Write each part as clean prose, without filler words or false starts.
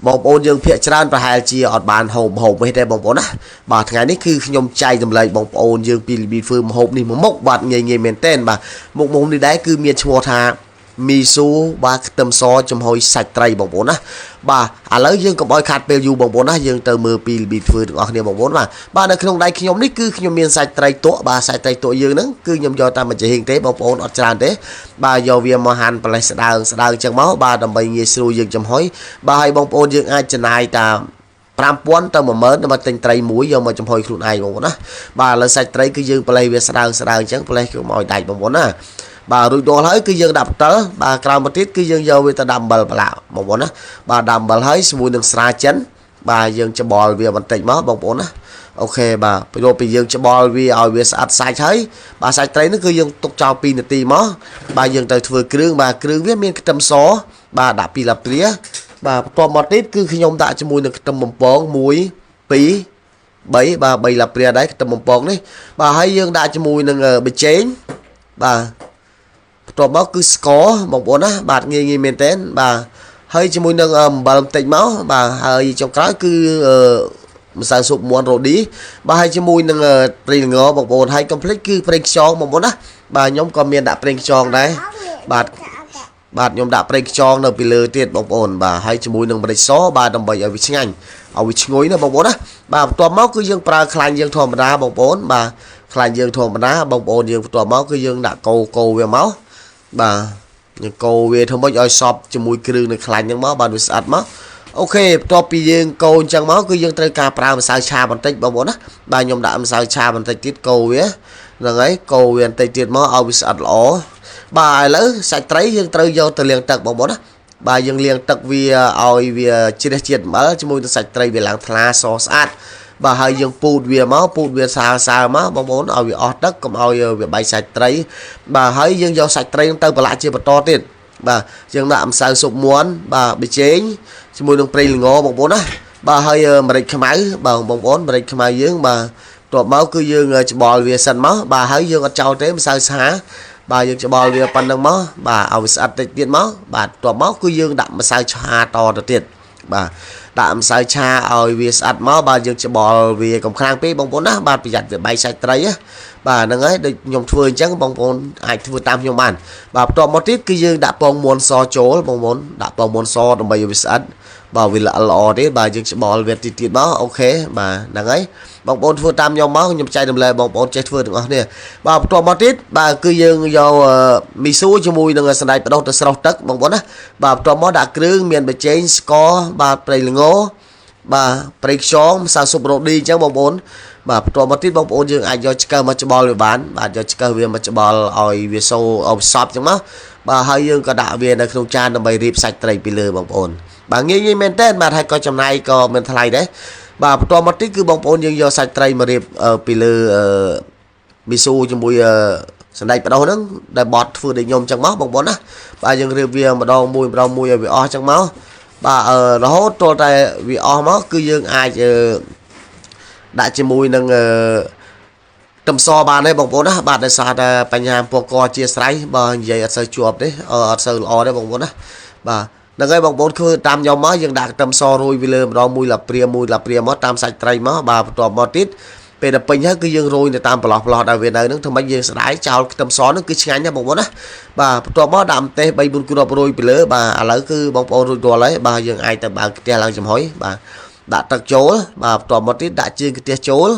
បងប្អូនយើងភាកច្រើនប្រហែលជាអត់បានហូបម្ហូបនេះទេបងប្អូនណាបាទថ្ងៃនេះគឺខ្ញុំចែកចម្លែកបងប្អូនយើងពីរបៀបធ្វើម្ហូបនេះមួយមុខបាទងាយងាយមែនទែនបាទមុខម្ហូបនេះដែរគឺមានឈ្មោះថាមីស៊ូបាទខ្ទឹមសចំហុយសាច់ត្រីបងប្អូនណាបាទឥឡូវយើងកុំឲ្យខាត់ពេលយូរបងប្អូនណាយើងទៅមើលពីរបៀបធ្វើទាំងអស់គ្នាបងប្អូនបាទបាទនៅក្នុងដៃខ្ញុំនេះគឺខ្ញុំមានសាច់ត្រីទក់បាទសាច់ត្រីទក់យើងហ្នឹងគឺខ្ញុំយកតាមមួយចំហៀងទេបងប្អូនអត់ច្រើនទេបាទយកវាមកហាន់ប្រលេះស្ដើងស្ដើងចឹងមកបាទដើម្បីងាយស្រួលយើងចំហុយបាទឲ្យបងប្អូនយើងអាចចំណាយតាម5000ទៅ10000ដើម្បីទិញត្រីមួយយកមកចំហុយខ្លួនឯងបងប្អូនណាបាទឥឡូវសាច់ត្រីគឺយើងប្រលេះវាស្ដើងស្ដើងអញ្ចឹងប្រលេះគឺមកឲ្យដាច់បងប្អូនណាបាទរួចដល់ហើយគឺយើងដាក់ផ្តិលបាទក្រោមមកទៀតគឺយើងយកវាទៅដាក់អំបិលប្រឡាក់បងប្អូនណាបាទដាក់អំបិលហើយជាមួយនឹងស្រាចិនបាទយើងច្បល់វាបន្តិចមកបងប្អូនណាអូខេបាទព្រោះពីយើងច្បល់វាឲ្យវាស្អាតសាច់ហើយបាទសាច់ត្រីនេះគឺយើងទុកចោល2នាទីមកបាទយើងទៅធ្វើគ្រឿងបាទគ្រឿងវាមានខ្ទឹមសបាទដាក់2លាព្រាបាទបន្ទាប់មកទៀតគឺខ្ញុំដាក់ជាមួយនឹងខ្ទឹមបំពង1 2 3បាទ3លាព្រាដែរខ្ទឹមបំពងនេះបាទហើយយើងដាក់ជាមួយនឹងប៊ីចេងបាទបន្ទាប់មកគឺស្ករបងប្អូនណាបាទងាយងាយមែនទែនបាទហើយជាមួយនឹងអំបិលបន្តិចមកបាទហើយចុងក្រោយគឺម្សៅស៊ុបមាន់រ៉ូឌីបាទហើយជាមួយនឹងប្រេងល្ងបងប្អូនហើយកុំភ្លេចគឺប្រេងខ្យងបងប្អូនណាបាទខ្ញុំក៏មានដាក់ប្រេងខ្យងដែរបាទបាទខ្ញុំដាក់ប្រេងខ្យងនៅពីលើទៀតបងប្អូនបាទហើយជាមួយនឹងម្រេចសបាទដើម្បីឲ្យវាឆ្ងាញ់ឲ្យវាឈ្ងុយណាបងប្អូនណាបាទបន្ទាប់មកគឺយើងប្រើខ្លាញ់យើងធម្មតាបងប្អូនបាទខ្លាញ់យើងធម្មតាបងប្អូនយើងបន្ទាប់មកគឺយើងដាក់កូកូវាមកបាទយើងកូរវាធ្វើម៉េចឲ្យសព្វជាមួយគ្រឿងនៅខ្លាញ់ហ្នឹងមកបាទវាស្អាតមកអូខេបន្ទាប់ពីយើងកូរអញ្ចឹងមកគឺយើងត្រូវការប្រើម្សៅឆាបន្តិចបងប្អូនណាបាទខ្ញុំដាក់ម្សៅឆាបន្តិចទៀតកូរវាហ្នឹងហើយកូរវាបន្តិចទៀតមកឲ្យវាស្អាតល្អបាទឥឡូវសាច់ត្រីយើងត្រូវយកទៅលាងទឹកបងប្អូនណាបាទយើងលាងទឹកវាឲ្យវាជ្រះជាតិអំបិលជាមួយនឹងសាច់ត្រីវាឡើងថ្លាសស្អាតបាទហើយយើងពូតវាមកពូតវាសើសើមកបងប្អូនឲ្យវាអស់ទឹកកុំឲ្យវាបែកសាច់ត្រីបាទហើយយើងយកសាច់ត្រីនឹងទៅប្រឡាក់ជាបន្តទៀតបាទយើងដាក់ម្សៅស៊ុបមាន់បាទប៊ីចេងជាមួយនឹងប្រេងល្ងបងប្អូនណាបាទហើយម្រេចខ្មៅបាទបងប្អូនម្រេចខ្មៅយើងបាទតបមកគឺយើងច្បល់វាសិនមកបាទហើយយើងអត់ចោលទេម្សៅឆាបាទយើងច្បល់វាប៉ុណ្្នឹងមកបាទឲ្យវាស្អិតតិចទៀតមកបាទតបមកគឺយើងដាក់ម្សៅឆាតទៅទៀតបាទដាក់ម្សៅឆាឲ្យវាស្អិតមកបាទយើងច្បល់វាកុំខ្លាំងពេកបងប្អូនណាបាទប្រយ័ត្នវាបែកសាច់ត្រីណាបាទហ្នឹងហើយដូចខ្ញុំធ្វើអញ្ចឹងបងប្អូនអាចធ្វើតាមខ្ញុំបានបាទបន្ទាប់មកទៀតគឺយើងដាក់ពងមាន់សចូលបងប្អូនដាក់ពងមាន់សដើម្បីឲ្យវាស្អិតបាទវាល្អល្អទេបាទយើងច្បល់វាតិចទៀតមកអូខេបាទហ្នឹងហើយបងប្អូនធ្វើតាមខ្ញុំមកខ្ញុំចែករំលែកបងប្អូនចេះធ្វើទាំងអស់គ្នាបាទបន្ទាប់មកទៀតបាទគឺយើងយកមីស៊ូជាមួយនឹងសណ្តែកបដោះទៅស្រុះទឹកបងប្អូនណាបាទបន្ទាប់មកដាក់គ្រឿងមានប៊ីចេងស្ករបាទប្រេងល្ងបាទប្រេងខ្យងម្សៅស៊ុបរ៉ូឌីអញ្ចឹងបងប្អូនបាទបន្ទាប់មកទៀតបងប្អូនយើងអាចយកឆ្កឹះមកច្បល់វាបានបាទយកឆ្កឹះវាមកច្បល់ឲ្យវាសូឲ្យសព្វអញ្ចឹងមកបាទហើយយើងក៏ដាក់វានៅក្នុងចានដើម្បីរៀបសាច់ត្រីពីលើបងប្អូនបាទងាយងាយមែនតើបាទហើយក៏ចំណាយក៏មិនថ្លៃដែរបាទបន្ទាប់មកទៀតគឺបងប្អូនយើងយកសាច់ត្រីមករៀបពីលើមីស៊ូជាមួយសណ្តែកបដោះហ្នឹងដែលបត់ធ្វើដូចខ្ញុំអញ្ចឹងមកបងប្អូនណាបាទយើងរៀបវាម្ដងមួយម្ដងមួយឲ្យវាអស់អញ្ចឹងមកបាទរហូតទាល់តែវាអស់មកគឺយើងអាចដាក់ជាមួយនឹងខ្ទឹមសបានទេបងប្អូនណាបាទដោយសារតែបញ្ហាពកកជាស្រ័យបើនិយាយអត់សូវជាប់ទេអត់សូវល្អទេបងប្អូនណាបាទហ្នឹងហើយបងប្អូនធ្វើតាមខ្ញុំមកយើងដាក់ខ្ទឹមសរោយវាលើម្ដងមួយលាព្រាមួយលាព្រាមកតាមសាច់ត្រីមកបាទបន្ទាប់មកទៀតពេលដល់ពេញហើយគឺយើងរោយនៅតាមប្រឡោះប្រឡោះដែលវានៅហ្នឹងធ្វើម៉េចយើងស្ដាយចោលខ្ទឹមសហ្នឹងគឺឆ្ងាញ់ណាស់បងប្អូនណាបាទបន្ទាប់មកដាក់ម្ទេស3 4គ្រាប់រោយពីលើបាទឥឡូវគឺបងប្អូនរួចរាល់ហើយបាទយើងអាចទៅបើកខ្ទះឡើងចំហុយបាទដាក់ទឹកចូលបាទបន្ទាប់មកទៀតដាក់ជើងខ្ទះចូល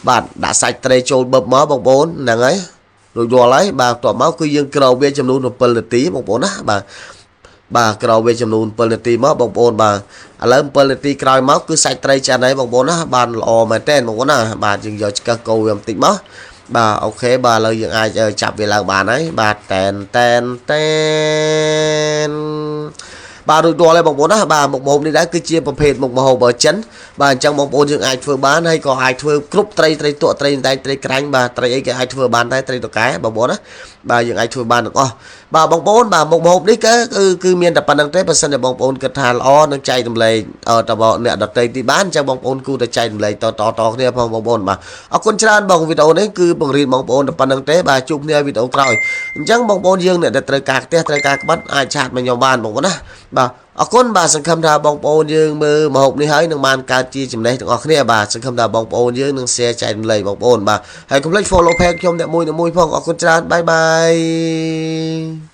បាទដាក់សាច់ត្រីចូលបឹបមកបងប្អូនហ្នឹងហើយរួចរាល់ហើយបាទបន្ទាប់មកគឺយើងក្រោវាចំនួន7នាទីបងប្អូនណាបាទបាទក្រោវាចំនួន7នាទីមកបងប្អូនបាទឥឡូវ7នាទីក្រោយមកគឺសាច់ត្រីឆ្អិនហើយបងប្អូនណាបានល្អមែនទែនបងប្អូនណាបាទយើងយកឆ្កឹះកូរវាបន្តិចមកបាទអូខេបាទឥឡូវយើងអាចចាប់វាឡើងបានហើយបាទតែនតែនតែនបាទរួចរាល់ហើយបងប្អូនណាបាទមុខម្ហូបនេះដែរគឺជាប្រភេទមុខម្ហូបចិនបាទអញ្ចឹងបងប្អូនយើងអាចធ្វើបានហើយក៏អាចធ្វើគ្រប់ត្រីត្រីទក់ត្រីតែត្រីក្រាញ់បាទត្រីអីគេអាចធ្វើបានដែរត្រីតកែបងប្អូនណាបាទយើងអាចធ្វើបានទាំងអស់បាទបងប្អូនបាទមុខម្ហូបនេះគឺគឺមានតែប៉ុណ្្នឹងទេបើសិនជាបងប្អូនគិតថាល្អនឹងចែករំលែកតបអ្នកដទៃទីបានអញ្ចឹងបងប្អូនគួរតែចែករំលែកតតតគ្នាផងបងប្អូនបាទអរគុណច្រើនបងវីដេអូនេះគឺបង្រៀនបងប្អូនតែប៉ុណ្្នឹងទេបាទជួបគ្នាវីដេអូក្រោយអញ្ចឹងបងប្អូនយើងអ្នកដែលត្រូវការផ្ទះត្រូវការក្បាត់អាចឆាតមកខ្ញុំបានបងប្អូនណាបាទ បាទអរគុណបាទសង្ឃឹមថាបងប្អូនយើងមើលម្ហូបនេះហើយនឹងបានកើតជាចំណេះទាំងអស់គ្នាបាទសង្ឃឹមថាបងប្អូនយើងនឹង share ចែករំលែកបងប្អូនបាទហើយកុំភ្លេច follow page ខ្ញុំអ្នកមួយអ្នកមួយផងអរគុណច្រើន bye bye.